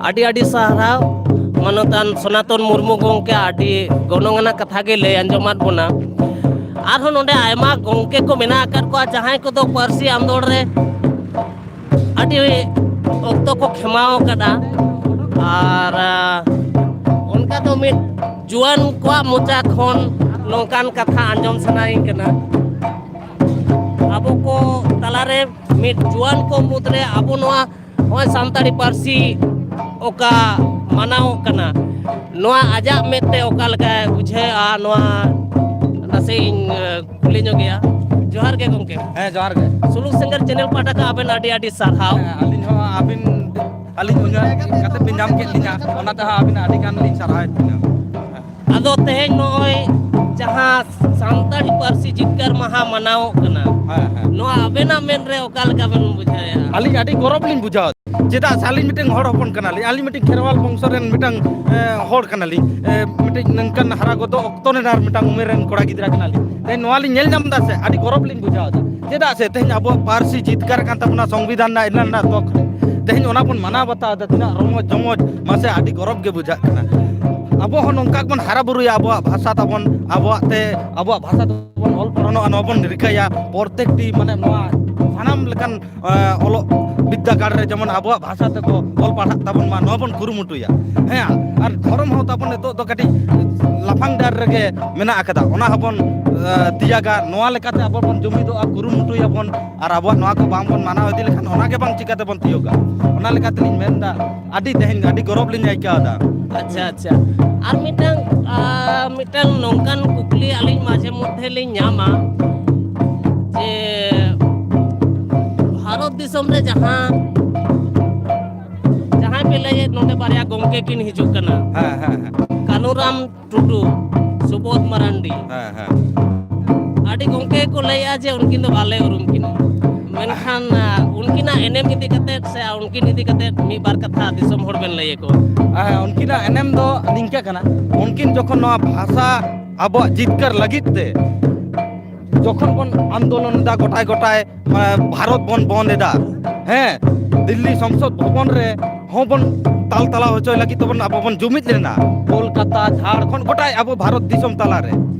ᱟᱹᱰᱤ ᱟᱹᱰᱤ ᱥᱟᱨᱦᱟᱣ ᱢᱟᱱᱚᱛᱟᱱ ᱥᱚᱱᱟᱛᱚᱱ ᱢᱩᱨᱢᱩ ᱜᱚᱢᱠᱮ, ᱟᱹᱰᱤ ᱜᱚᱱᱚᱝ ᱟᱱᱟᱜ ᱠᱟᱛᱷᱟ ᱜᱮ ᱞᱟᱹᱭ ᱟᱸᱡᱚᱢᱟᱫ ᱵᱚᱱᱟ᱾ ᱟᱨᱦᱚᱸ ᱱᱚᱰᱮ ᱟᱭᱢᱟ ᱜᱚᱢᱠᱮ ᱠᱚ ᱢᱮᱱᱟᱜ ᱟᱠᱟᱫ ᱠᱚᱣᱟ, ᱡᱟᱦᱟᱸᱭ ᱠᱚᱫᱚ ᱯᱟᱹᱨᱥᱤ ᱟᱸᱫᱳᱲ ᱨᱮ ᱟᱹᱰᱤ ᱚᱠᱛᱚ ᱠᱚ ᱠᱷᱮᱢᱟᱣ ᱟᱠᱟᱫᱟ᱾ ᱟᱨ ᱚᱱᱠᱟ ᱫᱚ ᱢᱤᱫ ᱡᱩᱣᱟᱹᱱ ᱠᱚᱣᱟᱜ ᱢᱚᱪᱟ ᱠᱷᱚᱱ ᱱᱚᱝᱠᱟᱱ ᱠᱟᱛᱷᱟ ᱟᱸᱡᱚᱢ ᱥᱟᱱᱟᱭᱤᱧ ᱠᱟᱱᱟ᱾ ᱟᱵᱚ ᱠᱚ ᱛᱟᱞᱟᱨᱮ ᱢᱤᱫ ᱡᱩᱣᱟᱹᱱ ᱠᱚ ᱢᱩᱫᱽᱨᱮ ᱟᱵᱚ ᱱᱚᱣᱟ ᱱᱚᱜᱼᱚᱭ ᱥᱟᱱᱛᱟᱲᱤ ᱯᱟᱹᱨᱥᱤ ᱚᱠᱟ ᱢᱟᱱᱟᱣᱚᱜ ᱠᱟᱱᱟ, ᱱᱚᱣᱟ ᱟᱡᱟᱜ ᱢᱮᱫ ᱛᱮ ᱚᱠᱟ ᱞᱮᱠᱟᱭ ᱵᱩᱡᱷᱟᱹᱣᱮᱫᱼᱟ, ᱱᱚᱣᱟ ᱱᱟᱥᱮ ᱤᱧ ᱠᱩᱞᱤ ᱧᱚᱜᱮᱭᱟ᱾ ᱡᱚᱦᱟᱨ ᱜᱮ ᱜᱚᱢᱠᱮ᱾ ᱦᱮᱸ, ᱡᱚᱦᱟᱨ ᱜᱮ᱾ ᱥᱩᱞᱩᱠ ᱥᱮᱸᱜᱮᱞ ᱪᱮᱱᱮᱞ ᱯᱟᱦᱴᱟ ᱠᱷᱚᱱ ᱟᱵᱮᱱ ᱟᱹᱰᱤ ᱟᱹᱰᱤ ᱥᱟᱨᱦᱟᱣ᱾ ᱦᱮᱸ, ᱟᱹᱞᱤᱧ ᱦᱚᱸ ᱟᱹᱵᱤᱱ, ᱟᱹᱞᱤᱧ ᱩᱭᱦᱟᱹᱨ ᱠᱟᱛᱮ ᱵᱤᱱ ᱧᱟᱢ ᱠᱮᱫ ᱞᱤᱧᱟ, ᱚᱱᱟ ᱛᱮᱦᱚᱸ ᱟᱹᱵᱤᱱ ᱟᱹᱰᱤ ᱜᱟᱱ ᱞᱤᱧ ᱥᱟᱨᱦᱟᱣᱮᱫ ᱵᱤᱱᱟ᱾ ᱟᱫᱚ ᱛᱮᱦᱮᱧ ᱱᱚᱜᱼᱚᱭ ᱡᱟᱦᱟᱸ ᱥᱟᱱᱛᱟᱲᱤ ᱯᱟᱹᱨᱥᱤ ᱡᱤᱛᱠᱟᱹᱨ ᱢᱟᱦᱟ ᱢᱟᱱᱟᱣᱚᱜ ᱠᱟᱱᱟ, ᱦᱮᱸ, ᱦᱮᱸ᱾ ᱱᱚᱣᱟ ᱟᱵᱮᱱᱟᱜ ᱢᱮᱫ ᱨᱮ ᱚᱠᱟ ᱞᱮᱠᱟ ᱵᱮᱱ ᱵᱩᱡᱷᱟᱹᱣᱮᱫᱼᱟ? ᱟᱹᱞᱤᱧ ᱟᱹᱰᱤ ᱜᱚᱨᱚᱵᱽ ᱞᱤᱧ ᱵᱩᱡᱷᱟᱹᱣ ᱮᱫᱟ᱾ ᱪᱮᱫᱟᱜ ᱥᱮ ᱟᱹᱞᱤᱧ ᱢᱤᱫᱴᱮᱱ ᱦᱚᱲ ᱦᱚᱯᱚᱱ ᱠᱟᱱᱟᱞᱤᱧ, ᱟᱹᱞᱤᱧ ᱢᱤᱫᱴᱮᱱ ᱠᱷᱮᱨᱣᱟᱞ ᱵᱚᱝᱥᱚ ᱨᱮᱱ ᱢᱤᱫᱴᱟᱝ, ᱮ, ᱦᱚᱲ ᱠᱟᱱᱟᱞᱤᱧ, ᱮ, ᱢᱤᱫᱴᱮᱱ ᱱᱚᱝᱠᱟᱱ ᱦᱟᱨᱟ ᱜᱚᱫᱚᱜ ᱚᱠᱛᱚ ᱨᱮᱱᱟᱜ ᱢᱤᱫᱴᱟᱝ ᱩᱢᱮᱨ ᱨᱮᱱ ᱠᱚᱲᱟ ᱜᱤᱫᱽᱨᱟᱹ ᱠᱟᱱᱟᱞᱤᱧ᱾ ᱛᱮᱦᱮᱧ ᱱᱚᱣᱟ ᱞᱤᱧ ᱧᱮᱞ ᱧᱟᱢ ᱮᱫᱟ ᱥᱮ, ᱟᱹᱰᱤ ᱜᱚᱨᱚᱵᱽ ᱞᱤᱧ ᱵᱩᱡᱷᱟᱹᱣ ᱮᱫᱟ᱾ ᱪᱮᱫᱟᱜ ᱥᱮ ᱛᱮᱦᱮᱧ ᱟᱵᱚᱣᱟᱜ ᱯᱟᱹᱨᱥᱤ ᱡᱤᱛᱠᱟᱹᱨ ᱠᱟᱱ ᱛᱟᱵᱚᱱᱟ ᱥᱚᱝᱵᱤᱫᱷᱟᱱ ᱨᱮᱱᱟᱜ ᱮᱱᱟᱝ ᱨᱮᱱᱟᱜ ᱛᱚᱠ ᱨᱮ, ᱛᱮᱦᱮᱧ ᱚᱱᱟ ᱵᱚᱱ ᱢᱟᱱᱟᱣ ᱵᱟᱛᱟᱣ ᱮᱫᱟ, ᱛᱤᱱᱟᱹᱜ ᱨᱚᱢᱚᱡᱽ ᱡᱚᱢᱚᱡᱽ, ᱢᱟᱥᱮ ᱟᱹᱰᱤ ᱜᱚᱨᱚᱵᱽ ᱜᱮ ᱵᱩᱡᱷᱟᱹᱜ ᱠᱟᱱᱟ᱾ ᱟᱵᱚ ᱦᱚᱸ ᱱᱚᱝᱠᱟ ᱜᱮᱵᱚᱱ ᱦᱟᱨᱟ ᱵᱩᱨᱩᱭᱟ, ᱟᱵᱚᱣᱟᱜ ᱵᱷᱟᱥᱟ ᱛᱟᱵᱚᱱ, ᱟᱵᱚᱣᱟᱜ ᱛᱮ, ᱟᱵᱚᱣᱟᱜ ᱵᱷᱟᱥᱟ ᱛᱮᱵᱚᱱ ᱚᱞ ᱯᱟᱲᱦᱟᱣᱟ, ᱱᱚᱣᱟ ᱵᱚᱱ ᱨᱤᱠᱟᱹᱭᱟ᱾ ᱯᱨᱚᱛᱮᱠᱴᱤ ᱢᱟᱱᱮ ᱱᱚᱣᱟ ᱥᱟᱱᱟᱢ ᱞᱮᱠᱟᱱ ᱮ, ᱚᱞᱚᱜ ᱵᱤᱫᱽᱫᱟᱹᱜᱟᱲ ᱨᱮ ᱡᱮᱢᱚᱱ ᱟᱵᱚᱣᱟᱜ ᱵᱷᱟᱥᱟ ᱛᱮᱠᱚ ᱚᱞ ᱯᱟᱲᱦᱟᱜ ᱛᱟᱵᱚᱱ ᱢᱟ, ᱱᱚᱣᱟ ᱵᱚᱱ ᱠᱩᱨᱩᱢᱩᱴᱩᱭᱟ᱾ ᱦᱮᱸ, ᱟᱨ ᱫᱷᱚᱨᱚᱢ ᱦᱚᱸ ᱛᱟᱵᱚᱱ ᱱᱤᱛᱚᱜ ᱫᱚ ᱠᱟᱹᱴᱤᱡ ᱞᱟᱯᱷᱟᱝ ᱰᱟᱦᱟᱨ ᱨᱮᱜᱮ ᱢᱮᱱᱟᱜ ᱟᱠᱟᱫᱟ, ᱚᱱᱟ ᱦᱚᱸᱵᱚᱱ, ᱮ, ᱛᱤᱭᱟᱜᱟ᱾ ᱱᱚᱣᱟ ᱞᱮᱠᱟᱛᱮ ᱟᱵᱚ ᱵᱚᱱ ᱡᱩᱢᱤᱫᱚᱜᱼᱟ, ᱠᱩᱨᱩᱢᱩᱴᱩᱭᱟᱵᱚᱱ, ᱟᱨ ᱟᱵᱚᱣᱟᱜ ᱱᱚᱣᱟ ᱠᱚ ᱵᱟᱝ ᱵᱚᱱ ᱢᱟᱱᱟᱣ ᱤᱫᱤ ᱞᱮᱠᱷᱟᱱ ᱚᱱᱟ ᱜᱮ ᱵᱟᱝ ᱪᱤᱠᱟᱹ ᱛᱮᱵᱚᱱ ᱛᱤᱭᱳᱜᱟ᱾ ᱚᱱᱟ ᱞᱮᱠᱟᱛᱮᱞᱤᱧ ᱢᱮᱱᱫᱟ, ᱟᱹᱰᱤ ᱛᱮᱦᱮᱧ ᱟᱹᱰᱤ ᱜᱚᱨᱚᱵᱽ ᱞᱤᱧ ᱟᱹᱭᱠᱟᱹᱣ ᱮᱫᱟ᱾ ᱟᱪᱪᱷᱟ, ᱟᱪᱪᱷᱟ᱾ ᱟᱨ ᱢᱤᱫᱴᱟᱝ, ᱟ, ᱢᱤᱫᱴᱟᱝ ᱱᱚᱝᱠᱟᱱ ᱠᱩᱠᱞᱤ ᱟᱹᱞᱤᱧ ᱢᱟᱡᱷᱮ ᱢᱚᱫᱽᱫᱷᱮ ᱞᱤᱧ ᱧᱟᱢᱟ ᱡᱮ ᱵᱷᱟᱨᱚᱛ ᱫᱤᱥᱚᱢ ᱨᱮ ᱡᱟᱦᱟᱸ, ᱡᱟᱦᱟᱸᱭ ᱯᱮ ᱞᱟᱹᱭᱮᱫ ᱱᱚᱰᱮ ᱵᱟᱨᱭᱟ ᱜᱚᱢᱠᱮ ᱠᱤᱱ ᱦᱤᱡᱩᱜ ᱠᱟᱱᱟ, ᱦᱮᱸ, ᱦᱮᱸ, ᱦᱮᱸ᱾ ᱠᱟᱹᱱᱩᱨᱟᱢ ᱴᱩᱰᱩ, ᱥᱩᱵᱳᱫᱷ ᱢᱟᱨᱟᱱᱰᱤ, ᱦᱮᱸ, ᱦᱮᱸ᱾ ᱟᱹᱰᱤ ᱜᱚᱝᱠᱮ ᱠᱚ ᱞᱟᱹᱭᱮᱜᱼᱟ ᱡᱮ ᱩᱱᱠᱤᱱ ᱫᱚ ᱵᱟᱞᱮ ᱩᱨᱩᱢ ᱠᱤᱱᱟ, ᱢᱮᱱᱠᱷᱟᱱ, ᱟ, ᱩᱱᱠᱤᱱᱟᱜ ᱮᱱᱮᱢ ᱤᱫᱤ ᱠᱟᱛᱮᱫ ᱥᱮ ᱩᱱᱠᱤᱱ ᱤᱫᱤ ᱠᱟᱛᱮᱫ ᱢᱤᱫ ᱵᱟᱨ ᱠᱟᱛᱷᱟ ᱫᱤᱥᱚᱢ ᱦᱚᱲ ᱵᱮᱱ ᱞᱟᱹᱭ ᱟᱠᱚᱣᱟ? ᱦᱮᱸ, ᱩᱱᱠᱤᱱᱟᱜ ᱮᱱᱮᱢ ᱫᱚ ᱱᱤᱝᱠᱟᱹ ᱠᱟᱱᱟ, ᱩᱱᱠᱤᱱ ᱡᱚᱠᱷᱚᱱ ᱱᱚᱣᱟ ᱵᱷᱟᱥᱟ ᱟᱵᱚᱣᱟᱜ ᱡᱤᱛᱠᱟᱹᱨ ᱞᱟᱹᱜᱤᱫ ᱛᱮ ᱡᱚᱠᱷᱚᱱ ᱵᱚᱱ ᱟᱱᱫᱳᱞᱚᱱ ᱮᱫᱟ, ᱜᱚᱴᱟᱭ ᱜᱚᱴᱟᱭ, ᱢᱟᱱᱮ, ᱵᱷᱟᱨᱚᱛ ᱵᱚᱱ ᱵᱚᱱᱫ ᱮᱫᱟ, ᱦᱮᱸ, ᱫᱤᱞᱞᱤ ᱥᱚᱝᱥᱚᱫ ᱵᱷᱚᱵᱚᱱ ᱨᱮ ᱦᱚᱸᱵᱚᱱ ᱛᱟᱞ ᱛᱟᱞᱟ ᱦᱚᱪᱚᱭ ᱞᱟᱹᱜᱤᱫ ᱛᱮᱵᱚᱱ ᱟᱵᱚ ᱵᱚᱱ ᱡᱩᱢᱤᱫ ᱞᱮᱱᱟ, ᱠᱳᱞᱠᱟᱛᱟ, ᱡᱷᱟᱲᱠᱷᱚᱸᱰ, ᱜᱚᱴᱟᱭ ᱟᱵᱚ ᱵᱷᱟᱨᱚᱛ ᱫᱤᱥᱚᱢ ᱛᱟᱞᱟᱨᱮ᱾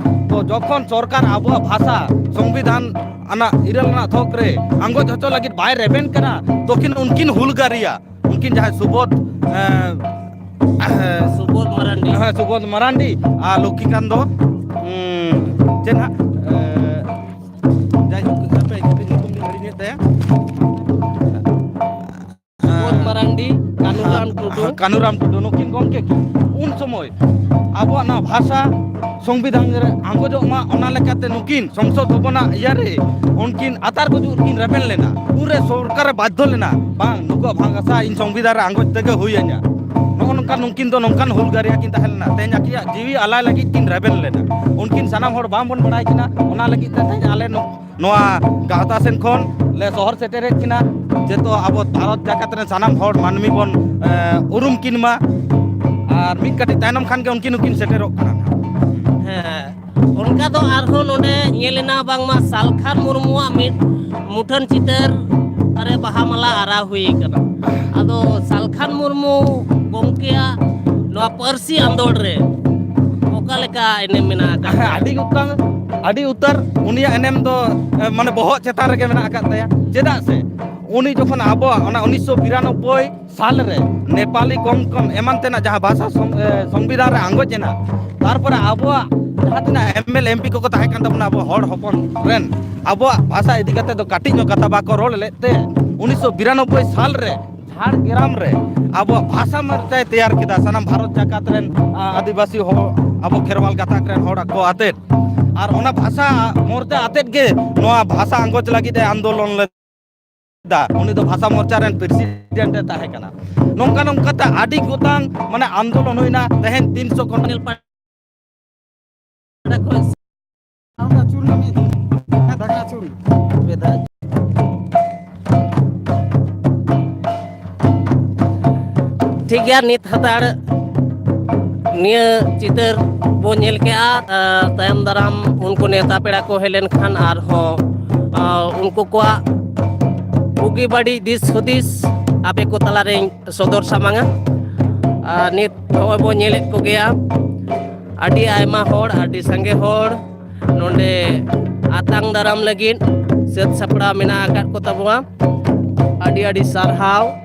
ᱛᱚ ᱡᱚᱠᱷᱚᱱ ᱥᱚᱨᱠᱟᱨ ᱟᱵᱚᱣᱟᱜ ᱵᱷᱟᱥᱟ ᱥᱚᱝᱵᱤᱫᱷᱟᱱ ᱟᱱᱟᱜ ᱤᱨᱟᱹᱞ ᱟᱱᱟᱜ ᱛᱷᱚᱠ ᱨᱮ ᱟᱸᱜᱚᱪ ᱦᱚᱪᱚ ᱞᱟᱹᱜᱤᱫ ᱵᱟᱭ ᱨᱮᱵᱮᱱ ᱠᱟᱱᱟ, ᱛᱚᱠᱷᱤᱱ ᱩᱱᱠᱤᱱ ᱦᱩᱞᱜᱟᱹᱨᱤᱭᱟ, ᱩᱱᱠᱤᱱ ᱡᱟᱦᱟᱸᱭ ᱥᱩᱵᱳᱫᱷ, ᱮᱸ, ᱥᱩᱵᱳᱫᱷ ᱢᱟᱨᱟᱱᱰᱤ᱾ ᱦᱮᱸ, ᱥᱩᱵᱳᱫᱷ ᱢᱟᱨᱟᱱᱰᱤ ᱟᱨ ᱞᱚᱠᱠᱷᱤᱠᱟᱱᱛ ᱫᱚ, ᱩᱸ, ᱪᱮᱫ ᱦᱟᱸᱜ, ᱮᱸ, ᱡᱟᱭᱦᱳᱠ, ᱦᱟᱯᱮ, ᱧᱩᱛᱩᱢ ᱞᱤᱧ ᱦᱤᱲᱤᱧᱮᱫ ᱛᱟᱭᱟ᱾ ᱥᱩᱵᱳᱫᱷ ᱢᱟᱨᱟᱱᱰᱤ, ᱠᱟᱹᱱᱩᱨᱟᱢ ᱴᱩᱰᱩ᱾ ᱠᱟᱹᱱᱩᱨᱟᱢ ᱴᱩᱰᱩ, ᱱᱩᱠᱤᱱ ᱜᱚᱢᱠᱮ ᱠᱤᱱ ᱩᱱ ᱥᱚᱢᱚᱭ ᱟᱵᱚᱣᱟᱜ ᱱᱚᱣᱟ ᱵᱷᱟᱥᱟ ᱥᱚᱝᱵᱤᱫᱷᱟᱱ ᱨᱮ ᱟᱸᱜᱚᱡᱚᱜ ᱢᱟ, ᱚᱱᱟ ᱞᱮᱠᱟᱛᱮ ᱱᱩᱠᱤᱱ ᱥᱚᱝᱥᱚᱫ ᱵᱷᱚᱵᱚᱱᱟᱜ ᱤᱭᱟᱹᱨᱮ ᱩᱱᱠᱤᱱ ᱟᱛᱟᱨ ᱜᱩᱡᱩᱜ ᱨᱮᱠᱤᱱ ᱨᱮᱵᱮᱱ ᱞᱮᱱᱟ᱾ ᱩᱱᱨᱮ ᱥᱚᱨᱠᱟᱨᱮ ᱵᱟᱫᱽᱫᱷᱚ ᱞᱮᱱᱟ, "ᱵᱟᱝ, ᱱᱩᱠᱩᱣᱟᱜ ᱵᱷᱟᱥᱟ ᱤᱧ ᱥᱚᱝᱵᱤᱫᱷᱟᱱ ᱨᱮ ᱟᱸᱜᱚᱪ ᱛᱮᱜᱮ ᱦᱩᱭ ᱟᱹᱧᱟ᱾" ᱱᱚᱜᱼᱚ ᱱᱚᱝᱠᱟ ᱱᱩᱠᱤᱱ ᱫᱚ ᱱᱚᱝᱠᱟᱱ ᱦᱩᱞᱜᱟᱹᱨᱤᱭᱟ ᱠᱤᱱ ᱛᱟᱦᱮᱸ ᱞᱮᱱᱟ, ᱛᱮᱦᱮᱧ ᱟᱹᱠᱤᱱᱟᱜ ᱡᱤᱣᱤ ᱟᱞᱟᱭ ᱞᱟᱹᱜᱤᱫ ᱠᱤᱱ ᱨᱮᱵᱮᱱ ᱞᱮᱱᱟ᱾ ᱩᱱᱠᱤᱱ ᱥᱟᱱᱟᱢ ᱦᱚᱲ ᱵᱟᱝ ᱵᱚᱱ ᱵᱟᱲᱟᱭ ᱠᱤᱱᱟ, ᱚᱱᱟ ᱞᱟᱹᱜᱤᱫ ᱛᱮ ᱛᱮᱦᱮᱧ ᱟᱞᱮ ᱱᱚ-, ᱱᱚᱣᱟ ᱜᱟᱶᱛᱟ ᱥᱮᱱ ᱠᱷᱚᱱ ᱞᱮ ᱥᱚᱦᱚᱨ ᱥᱮᱴᱮᱨᱮᱫ ᱠᱤᱱᱟ, ᱡᱮᱛᱚ ᱟᱵᱚ ᱵᱷᱟᱨᱚᱛ ᱡᱟᱠᱟᱛ ᱨᱮᱱ ᱥᱟᱱᱟᱢ ᱦᱚᱲ ᱢᱟᱹᱱᱢᱤ ᱵᱚᱱ, ᱮ, ᱩᱨᱩᱢ ᱠᱤᱱ ᱢᱟ᱾ ᱟᱨ ᱢᱤᱫ ᱠᱟᱹᱴᱤᱡ ᱛᱟᱭᱱᱚᱢ ᱠᱷᱟᱱ ᱜᱮ ᱩᱱᱠᱤᱱ ᱦᱚᱸᱠᱤᱱ ᱥᱮᱴᱮᱨᱚᱜ ᱠᱟᱱᱟ ᱱᱟᱦᱟᱜ᱾ ᱦᱮᱸ, ᱚᱱᱠᱟ ᱫᱚ ᱟᱨᱦᱚᱸ ᱱᱚᱰᱮ ᱧᱮᱞ ᱮᱱᱟ ᱵᱟᱝᱢᱟ ᱥᱟᱞᱠᱷᱟᱱ ᱢᱩᱨᱢᱩᱣᱟᱜ ᱢᱤᱫ ᱢᱩᱴᱷᱟᱹᱱ ᱪᱤᱛᱟᱹᱨ ᱨᱮ ᱵᱟᱦᱟ ᱢᱟᱞᱟ ᱟᱨᱟᱣ ᱦᱩᱭ ᱠᱟᱱᱟ᱾ ᱟᱫᱚ ᱥᱟᱞᱠᱷᱟᱱ ᱢᱩᱨᱢᱩ ᱜᱚᱢᱠᱮᱭᱟᱜ ᱱᱚᱣᱟ ᱯᱟᱹᱨᱥᱤ ᱟᱸᱫᱳᱲ ᱨᱮ ᱚᱠᱟ ᱞᱮᱠᱟ ᱮᱱᱮᱢ ᱢᱮᱱᱟᱜ ᱟᱠᱟᱫ ᱦᱮᱸ, ᱛᱟᱭᱟ? ᱟᱹᱰᱤ ᱩᱛᱟᱹᱨ, ᱟᱹᱰᱤ ᱩᱛᱟᱹᱨ ᱩᱱᱤᱭᱟᱜ ᱮᱱᱮᱢ ᱫᱚ, ᱮ, ᱢᱟᱱᱮ, ᱵᱚᱦᱚᱜ ᱪᱮᱛᱟᱱ ᱨᱮᱜᱮ ᱢᱮᱱᱟᱜ ᱟᱠᱟᱫ ᱛᱟᱭᱟ᱾ ᱪᱮᱫᱟᱜ ᱥᱮ ᱩᱱᱤ ᱡᱚᱠᱷᱚᱱ ᱟᱵᱚᱣᱟᱜ ᱚᱱᱟ ᱩᱱᱤᱥᱥᱚ ᱵᱤᱨᱟᱱᱚᱵᱵᱳᱭ ᱥᱟᱞ ᱨᱮ ᱱᱮᱯᱟᱞᱤ, ᱠᱚᱝᱠᱚᱱ ᱮᱢᱟᱱ ᱛᱮᱱᱟᱜ ᱡᱟᱦᱟᱸ ᱵᱷᱟᱥᱟ ᱥᱚᱝ-, ᱮ, ᱥᱚᱝᱵᱤᱫᱷᱟᱱ ᱨᱮ ᱟᱸᱜᱚᱪ ᱮᱱᱟ, ᱛᱟᱨᱯᱚᱨᱮ ᱟᱵᱚᱣᱟᱜ ᱡᱟᱦᱟᱸ ᱛᱤᱱᱟᱹᱜ ᱮᱢ ᱮᱞ ᱮᱢ ᱯᱤ ᱠᱚᱠᱚ ᱛᱟᱦᱮᱸ ᱠᱟᱱ ᱛᱟᱵᱚᱱᱟ, ᱟᱵᱚ ᱦᱚᱲ ᱦᱚᱯᱚᱱ ᱨᱮᱱ, ᱟᱵᱚᱣᱟᱜ ᱵᱷᱟᱥᱟ ᱤᱫᱤ ᱠᱟᱛᱮ ᱫᱚ ᱠᱟᱹᱴᱤᱡ ᱧᱚᱜ ᱠᱟᱛᱷᱟ ᱵᱟᱠᱚ ᱨᱚᱲ ᱞᱮᱫ ᱛᱮ, ᱩᱱᱤᱥᱥᱚ ᱵᱤᱨᱟᱱᱚᱵᱵᱳᱭ ᱥᱟᱞ ᱨᱮ ᱡᱷᱟᱲᱜᱨᱟᱢ ᱨᱮ ᱟᱵᱚᱣᱟᱜ ᱵᱷᱟᱥᱟ ᱢᱳᱨᱪᱟᱭ ᱛᱮᱭᱟᱨ ᱠᱮᱫᱟ᱾ ᱥᱟᱱᱟᱢ ᱵᱷᱟᱨᱚᱛ ᱡᱟᱠᱟᱛ ᱨᱮᱱ, ᱟ, ᱟᱹᱫᱤᱵᱟᱹᱥᱤ ᱦᱚᱲ, ᱟᱵᱚ ᱠᱷᱮᱨᱣᱟᱞ ᱜᱟᱛᱟᱠ ᱨᱮᱱ ᱦᱚᱲ ᱠᱚ ᱟᱛᱮᱫ, ᱟᱨ ᱚᱱᱟ ᱵᱷᱟᱥᱟ ᱢᱳᱨᱪᱟ ᱟᱛᱮᱫ ᱜᱮ ᱱᱚᱣᱟ ᱵᱷᱟᱥᱟ ᱟᱸᱜᱚᱪ ᱞᱟᱹᱜᱤᱫ ᱮ ᱟᱱᱫᱳᱞᱚᱱ ᱞᱮᱫᱟ᱾ ᱩᱱᱤ ᱫᱚ ᱵᱷᱟᱥᱟ ᱢᱳᱨᱪᱟ ᱨᱮᱱ ᱯᱨᱮᱥᱤᱰᱮᱱᱴ ᱮ ᱛᱟᱦᱮᱸ ᱠᱟᱱᱟ᱾ ᱱᱚᱝᱠᱟ ᱱᱚᱝᱠᱟᱛᱮ ᱟᱹᱰᱤ ᱜᱚᱴᱟᱝ, ᱢᱟᱱᱮ, ᱟᱱᱫᱳᱞᱚᱱ ᱦᱩᱭᱱᱟ᱾ ᱛᱮᱦᱮᱧ ᱛᱤᱱᱥᱚ ᱠᱷᱚᱱ ᱧᱮᱞ ᱯᱟᱲ- ᱚᱸᱰᱮ ᱠᱷᱚᱱ ᱚᱱᱟ ᱪᱩᱨ ᱱᱟ ᱢᱤᱫ ᱫᱷᱟᱣ᱾ ᱦᱮᱸ, ᱫᱟᱠᱟ ᱪᱩᱨ ᱱᱟ᱾ ᱢᱤᱫ ᱫᱷᱟᱣ᱾ ᱴᱷᱤᱠ ᱜᱮᱭᱟ, ᱱᱤᱛ ᱦᱟᱛᱟᱲ ᱱᱤᱭᱟᱹ ᱪᱤᱛᱟᱹᱨ ᱵᱚ ᱧᱮᱞ ᱠᱮᱜᱼᱟ᱾ ᱟ, ᱛᱟᱭᱚᱢ ᱫᱟᱨᱟᱢ ᱩᱱᱠᱩ ᱱᱮᱣᱛᱟ ᱯᱮᱲᱟ ᱠᱚ ᱦᱮᱡ ᱞᱮᱱᱠᱷᱟᱱ ᱟᱨᱦᱚᱸ, ᱟ, ᱩᱱᱠᱩ ᱠᱚᱣᱟᱜ ᱵᱩᱜᱤ ᱵᱟᱹᱲᱤᱡ ᱫᱤᱥ ᱦᱩᱫᱤᱥ ᱟᱯᱮ ᱠᱚ ᱛᱟᱞᱟᱨᱮᱧ ᱥᱚᱫᱚᱨ ᱥᱟᱢᱟᱝᱟ᱾ ᱟᱨ ᱱᱤᱛ ᱱᱚᱜᱼᱚᱭ ᱵᱚ ᱧᱮᱞᱮᱫ ᱠᱚᱜᱮᱭᱟ, ᱟᱹᱰᱤ ᱟᱭᱢᱟ ᱦᱚᱲ, ᱟᱹᱰᱤ ᱥᱟᱸᱜᱮ ᱦᱚᱲ ᱱᱚᱰᱮ ᱟᱛᱟᱝ ᱫᱟᱨᱟᱢ ᱞᱟᱹᱜᱤᱫ ᱥᱟᱹᱛ ᱥᱟᱯᱲᱟᱣ ᱢᱮᱱᱟᱜ ᱟᱠᱟᱫ ᱠᱚ ᱛᱟᱵᱚᱱᱟ᱾ ᱟᱹᱰᱤ ᱟᱹᱰᱤ ᱥᱟᱨᱦᱟᱣ᱾